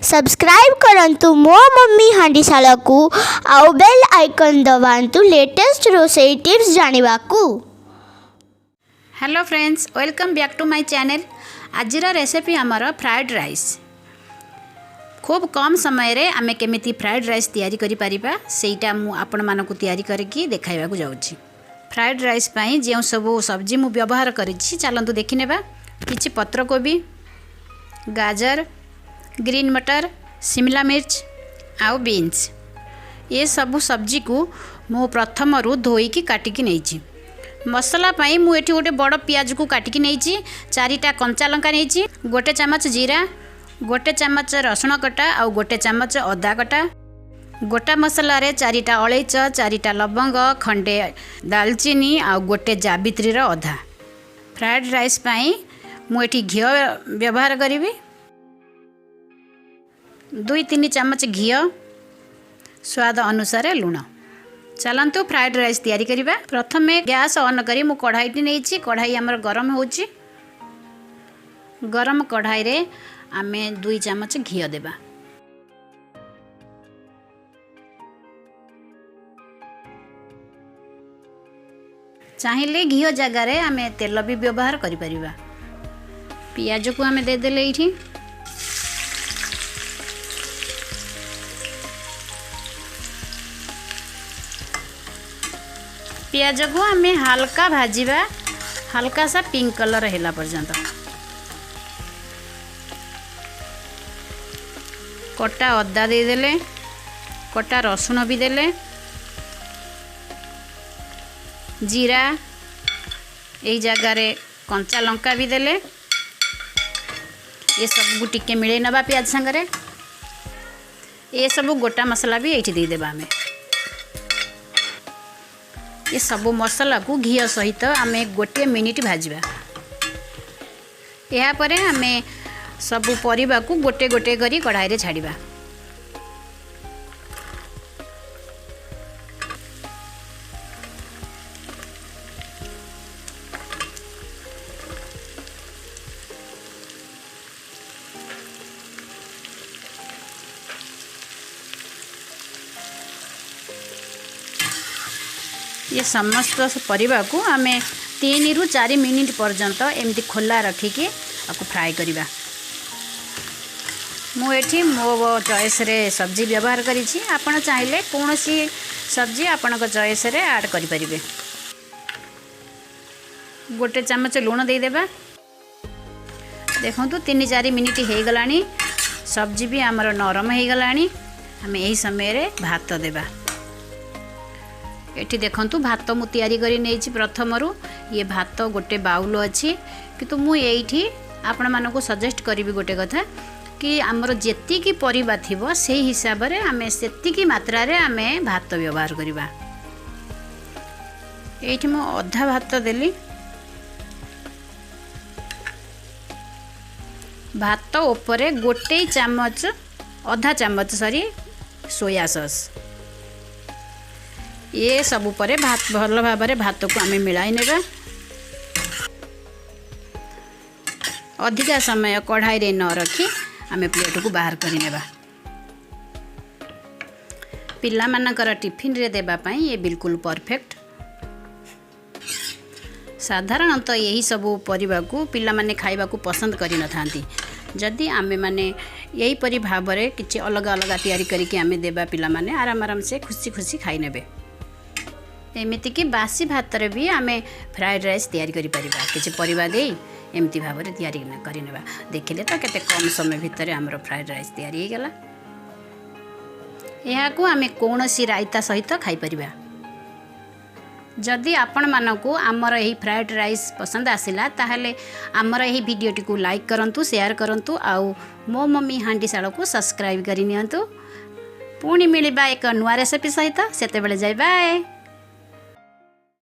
Subscribe କରନ୍ତୁ ମୋ mummy ହାଣ୍ଡିଶାଳକୁ ଆଉ ବେଲ୍ ଆଇକନ୍ ଦବାନ୍ତୁ ଲେଟେଷ୍ଟ ରୋଷେଇ ଟିପ୍ସ ଜାଣିବାକୁ। Hello friends, welcome back to my channel. ଆଜିର ରେସିପି ଆମର ଫ୍ରାଏଡ଼୍ ରାଇସ୍। ଖୁବ୍ କମ୍ ସମୟରେ ଆମେ କେମିତି ଫ୍ରାଏଡ଼୍ ରାଇସ୍ ତିଆରି କରିପାରିବା, ସେଇଟା ମୁଁ ଆପଣମାନଙ୍କୁ ତିଆରି କରିକି ଦେଖାଇବାକୁ ଯାଉଛି। ଫ୍ରାଏଡ଼୍ ରାଇସ୍ ପାଇଁ ଯେଉଁ ସବୁ ସବଜି ମୁଁ ବ୍ୟବହାର କରିଛି, ଚାଲନ୍ତୁ ଦେଖିନେବା। କିଛି ପତ୍ରକୋବି, ଗାଜର, ଗ୍ରୀନ୍ ମଟର, ସିମଲା ମିର୍ଚ ଆଉ ବିନ୍ସ। ଏସବୁ ସବଜିକୁ ମୁଁ ପ୍ରଥମରୁ ଧୋଇକି କାଟିକି ନେଇଛି। ମସଲା ପାଇଁ ମୁଁ ଏଠି ଗୋଟେ ବଡ଼ ପିଆଜକୁ କାଟିକି ନେଇଛି, 4ଟା କଞ୍ଚା ଲଙ୍କା ନେଇଛି, 1 ଚାମଚ ଜିରା, 1 ଚାମଚ ରସୁଣ କଟା ଆଉ 1 ଚାମଚ ଅଦା କଟା। ଗୋଟା ମସଲାରେ 4ଟା ଅଳେଇଚ, 4ଟା ଲବଙ୍ଗ, ଖଣ୍ଡେ ଦାଲଚିନି ଆଉ ଗୋଟେ ଜାବିତ୍ରୀର ଅଧା। ଫ୍ରାଏଡ଼୍ ରାଇସ୍ ପାଇଁ ମୁଁ ଏଠି ଘିଅ ବ୍ୟବହାର କରିବି, 2-3 ଚାମଚ ଘିଅ, ସ୍ୱାଦ ଅନୁସାରେ ଲୁଣ। ଚାଲନ୍ତୁ ଫ୍ରାଏଡ଼୍ ରାଇସ୍ ତିଆରି କରିବା। ପ୍ରଥମେ ଗ୍ୟାସ୍ ଅନ୍ କରି ମୁଁ କଢ଼ାଇଟି ନେଇଛି। କଢ଼ାଇ ଆମର ଗରମ ହେଉଛି। ଗରମ କଢ଼ାଇରେ ଆମେ 2 ଚାମଚ ଘିଅ ଦେବା। ଚାହିଁଲେ ଘିଅ ଜାଗାରେ ଆମେ ତେଲ ବି ବ୍ୟବହାର କରିପାରିବା। ପିଆଜକୁ ଆମେ ଦେଇଦେଲେ ଏଇଠି। ପିଆଜକୁ ଆମେ ହାଲକା ଭାଜିବା, ହାଲକା ସା ପିଙ୍କ କଲର୍ ହେଲା ପର୍ଯ୍ୟନ୍ତ। କଟା ଅଦା ଦେଇଦେଲେ, କଟା ରସୁଣ ବି ଦେଲେ, ଜିରା, ଏଇ ଜାଗାରେ କଞ୍ଚା ଲଙ୍କା ବି ଦେଲେ। ଏସବୁକୁ ଟିକେ ମିଳେଇ ନେବା ପିଆଜ ସାଙ୍ଗରେ। ଏସବୁ ଗୋଟା ମସଲା ବି ଏଇଠି ଦେଇଦେବା ଆମେ। ଏସବୁ ମସଲାକୁ ଘିଅ ସହିତ ଆମେ 1 ମିନିଟ୍ ଭାଜିବା। ଏହାପରେ ଆମେ ସବୁ ପରିବାକୁ ଗୋଟେ ଗୋଟେ କରି କଢ଼ାଇରେ ଛାଡ଼ିବା। ଏ ସମସ୍ତ ପରିବାକୁ ଆମେ 3ରୁ 4 ମିନିଟ୍ ପର୍ଯ୍ୟନ୍ତ ଏମିତି ଖୋଲା ରଖିକି ତାକୁ ଫ୍ରାଏ କରିବା। ମୁଁ ଏଠି ମୋ ଚଏସ୍ରେ ସବଜି ବ୍ୟବହାର କରିଛି। ଆପଣ ଚାହିଁଲେ କୌଣସି ସବଜି ଆପଣଙ୍କ ଚଏସ୍ରେ ଆଡ଼୍ କରିପାରିବେ। 1 ଚାମଚ ଲୁଣ ଦେଇଦେବା। ଦେଖନ୍ତୁ 3-4 ମିନିଟ୍ ହେଇଗଲାଣି, ସବଜି ବି ଆମର ନରମ ହେଇଗଲାଣି। ଆମେ ଏହି ସମୟରେ ଭାତ ଦେବା। ଏଠି ଦେଖନ୍ତୁ ଭାତ ମୁଁ ତିଆରି କରି ନେଇଛି ପ୍ରଥମରୁ। ଇଏ ଭାତ ଗୋଟେ ବାଉଲ ଅଛି, କିନ୍ତୁ ମୁଁ ଏଇଠି ଆପଣମାନଙ୍କୁ ସଜେଷ୍ଟ କରିବି ଗୋଟେ କଥା କି ଆମର ଯେତିକି ପରିବା ଥିବ ସେଇ ହିସାବରେ ଆମେ ସେତିକି ମାତ୍ରାରେ ଆମେ ଭାତ ବ୍ୟବହାର କରିବା। ଏଇଠି ମୁଁ ଅଧା ଭାତ ଦେଲି। ଭାତ ଉପରେ ଗୋଟେ ଚାମଚ, ଅଧା ଚାମଚ ସରି, ସୋୟା ସସ୍। ଏ ସବୁ ପରେ ଭଲ ଭାବରେ ଭାତକୁ ଆମେ ମିଳାଇ ନେବା। ଅଧିକା ସମୟ କଢ଼ାଇରେ ନ ରଖି ଆମେ ପ୍ଲେଟକୁ ବାହାର କରିନେବା। ପିଲାମାନଙ୍କର ଟିଫିନରେ ଦେବା ପାଇଁ ଏ ବିଲକୁଲ ପରଫେକ୍ଟ। ସାଧାରଣତଃ ଏହିସବୁ ପରିବାକୁ ପିଲାମାନେ ଖାଇବାକୁ ପସନ୍ଦ କରିନଥାନ୍ତି। ଯଦି ଆମେମାନେ ଏହିପରି ଭାବରେ କିଛି ଅଲଗା ଅଲଗା ତିଆରି କରିକି ଆମେ ଦେବା, ପିଲାମାନେ ଆରାମ ଆରାମସେ ଖୁସି ଖୁସି ଖାଇନେବେ। ଏମିତିକି ବାସି ଭାତରେ ବି ଆମେ ଫ୍ରାଏଡ଼୍ ରାଇସ୍ ତିଆରି କରିପାରିବା। କିଛି ପରିବା ଦେଇ ଏମିତି ଭାବରେ ତିଆରି କରିନେବା। ଦେଖିଲେ ତ କେତେ କମ୍ ସମୟ ଭିତରେ ଆମର ଫ୍ରାଏଡ଼୍ ରାଇସ୍ ତିଆରି ହେଇଗଲା। ଏହାକୁ ଆମେ କୌଣସି ରାଇତା ସହିତ ଖାଇପାରିବା। ଯଦି ଆପଣମାନଙ୍କୁ ଆମର ଏହି ଫ୍ରାଏଡ଼୍ ରାଇସ୍ ପସନ୍ଦ ଆସିଲା, ତାହେଲେ ଆମର ଏହି ଭିଡ଼ିଓଟିକୁ ଲାଇକ୍ କରନ୍ତୁ, ସେୟାର କରନ୍ତୁ ଆଉ ମୋ ମମ୍ମି ହାଣ୍ଡିଶାଳକୁ ସବସ୍କ୍ରାଇବ୍ କରିନିଅନ୍ତୁ। ପୁଣି ମିଳିବା ଏକ ନୂଆ ରେସିପି ସହିତ। ସେତେବେଳେ ଯାଇ ବାଏ।